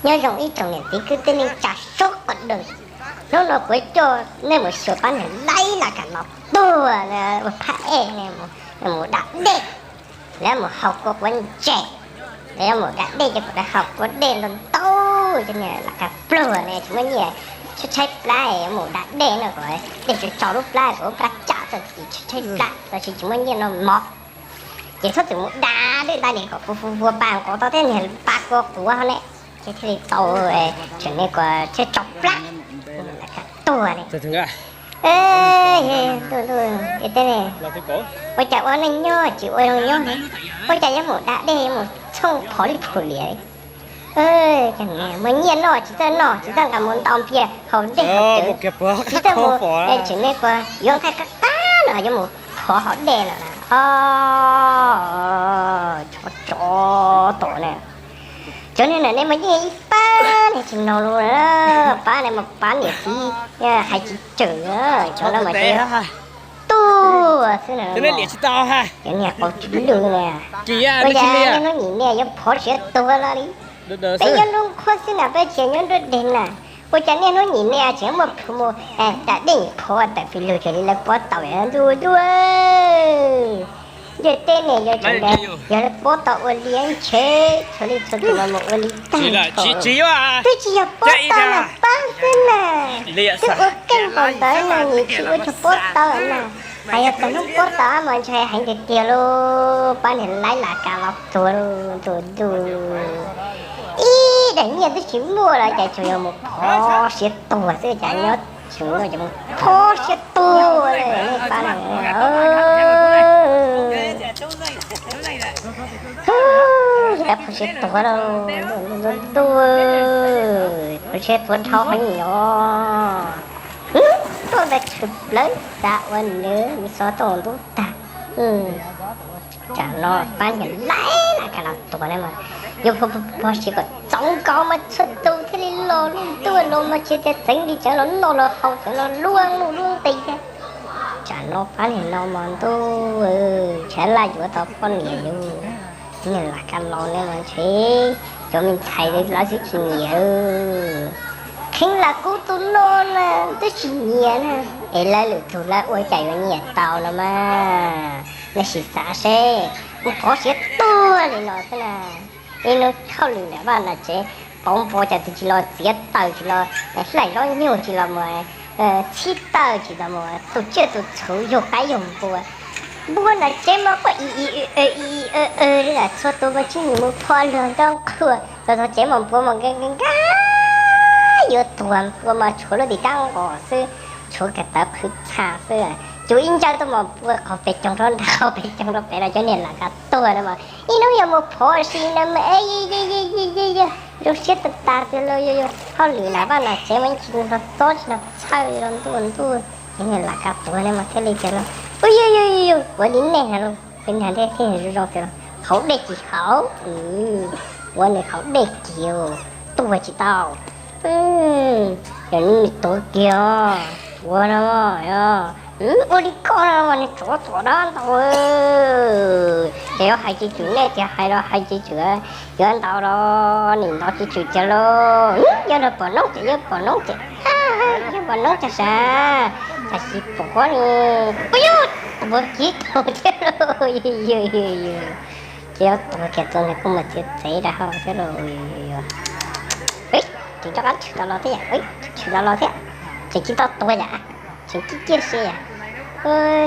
Nyob zoo ib tsoom niam txiv kwv tij neej tsa sawv daws, hnub no kuv coj nej mus xyuas pab niag Laib Las Kas los tuag ua phab ej, mus da dej, lawv mus haus kua quav ntses, lawv yuav mus da dej ces kom lawv haus kua dej ntau ntau, cov niag Las Kas pluag ne tsis muaj nyiaj tshaib tshaib plab yuav mus da dej no kom dej tso tso lub plab kom lub plab tsam txoj kev tshaib tshaib plab los sis tsis muaj nyiaj noj mov. Ces txhob txwm mus da dej da niag kom fu fu vua pa nqov tau thiab niag pa kua quav ne, ces thiaj li tau tseem me kua thiab tso plab tuag ne. Ntuj ntuj, ua cas ua neej nyob tsis ua zoo nyob, ua cas yuav mus da dej mus txhooj phom li phom liam. Muaj nyiaj noj tsis txawj noj, tsis txawj nqa mus ntaus npias haus dej haus cawv, tsis txawj mus, tseem me kua yuav nqaij qab qab no yuav mus phov haus dej no na. Tsov tsov tom na. Cov niag na nej mas yeej ib pab niag tsis mloog lus na, pab ne mas pab niam txiv hais tsis tsawm, cov no mas tuag xwb na. Cov niag qau tsis lwj na, ua cas niaj hnub nim niaj yuav phov siav tuag los li. Peb nyob nruab qhuab xwb na, peb tsis nyob nruab deg na, ua cas niaj hnub nim niaj tseem muaj plhu mus da dej phov tawm fis lug raws li lawv pob tau ntuj ntuj. Ntiaj teb ne yog tseem, yog lawv pob tau ua li ntshe txhua leej txhua tus mas mus ua li tag nrho. Twb tsis yog pob tau na, pab xwb na, twb ua keej npaum ntawd na, nim tsis ua tug pob tau na. Hais yog tag hnub pob tau mas ntshe heev tiag tiag lauj, pab niag Laib Las Kas los tuag lauj, ntuj ntuj. Ib daim nyiaj twb tsis muaj los cas tsuas yog mus phov siav tuag xwb, cas nyob tseem muaj cov mus phov siav tuag li nej pab na. Phov siav tuag lauj, ntuj ntuj, phov siav tuag dhau qhov nim os. Tuaj ntawd tshwm plawv xav ua nws xov tooj ntub tag. Tsam no pab niag Laib Las Kas los tuag na mas yuav phov siav kom txaus nkaus mas txhua tus thiaj li los, lub ntuj los mas tsis tias txeev li, tseev los noj los haus, tseev los luaj nuj luaj nqis thiab. Tsam no pab niag no mas ntuj, ntshe laj yuav tau poj niam yus. Niag Las Kas los ne mas ntshe cov me ntxhais lawv xwb tsis nyiam. Kheev Las Kub tus no na twb tsis nyiam na, es lawv lwm tus lawv ua cas yuav nyiam tau no mas. Nej sim xav seb, mus phov siav tuag li no xwb na. Ib hnub hauj lwm nram vaj nram tsev, pauv npo cas tus tsis los txiav taws, tsis los hlais zaub nyuj, tsis los mus txhib taws, tsis los mus tu tsiaj tu txhuv, yug qaib yug npua. Npua nram tsev mas quaj i i i i i li, txhua tus mas tsib nyim mus phov luag nrov qhuav, los txog tsev mas npua mas nka nka nka yuav tuag, npua mas tshuav lub tim kab nqos xwb, tshuav kawm tawv qhwv txha xwb. Cus ib ntsawj tuaj mas npua qhov pes coog rau nrad, qhov pes coog rau pem, los cov niag Las Kas tuag no mas ib hnub yog mus phov si no mas zoo siab tas tas tiag lauj. Hauj lwm nram vaj nram tsev mas yeej tsis hnov txob tsis hnov txhawj li los ntuj ntuj. Cov niag Las Kas tuag no mas thiaj li tiag lauj. Ua yog yog yog ua li nej hais lauj, peb niag dej thiaj zoo zoo tiag lauj, haus dej ces haus, ua nws haus dej kiag, tuag tsis tau. Yog nws tuag kiag, ua no, ua li koj no mas nws tsov tom dab ntau. Ces yuav hais ces tswm nej tias hais los hais ces tswm, yuav ntau los nim ntau ces tswm tiag lauj. Yog los pom noob ces yog pom noob ces, yog pom noob cas sav, tam sim pom ni. Ua yog tuag kiag tau thiab lauj. Ces yuav tuag kiag tau nws kuj mus txiav txev rau hauv thiab lauj. Tseem rov qab tshwm tau los thiab, tshwm tau los thiab, tseem tsis tau tuag yam, tseem ciaj ciaj si yam.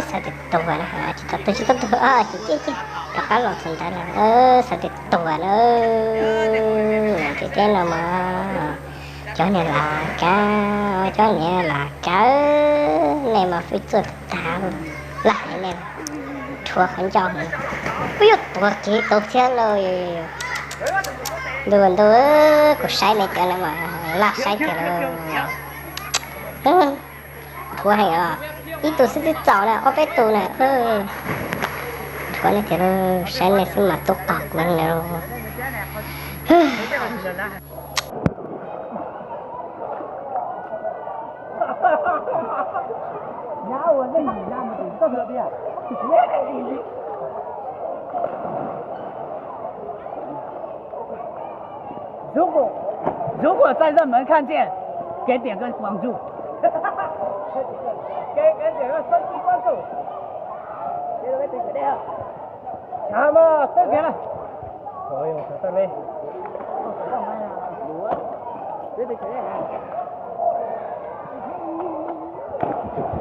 Xav tias tuag na, tsis tau tuag, tsis tau tuag, ces ciaj ciaj rov qab los txog ntawd na. Xav tias tuag na. Ntiaj teb no mas cov niag Las Kab, cov niag Las Kab, nej mas fwj txuaj tag, laj hais nej rhuav qhov ncauj. Kuj yuav tuag kiag tau thiab lauj. Ntuj ntuj, kuv saib nej cov no mas laj saib tiag lauj. Rhuav heev os, ib tug xwb twb txaus na, ob peb tug na. Rhuav nej tiag lauj, saib nej xwb mas tub qog kuv heev lauj. 如果在热门看见，给点个关注。给给点个三级关注。Chào mà tôi kìa. Rồi, rồi, sao tăng đi. Tiếp tục.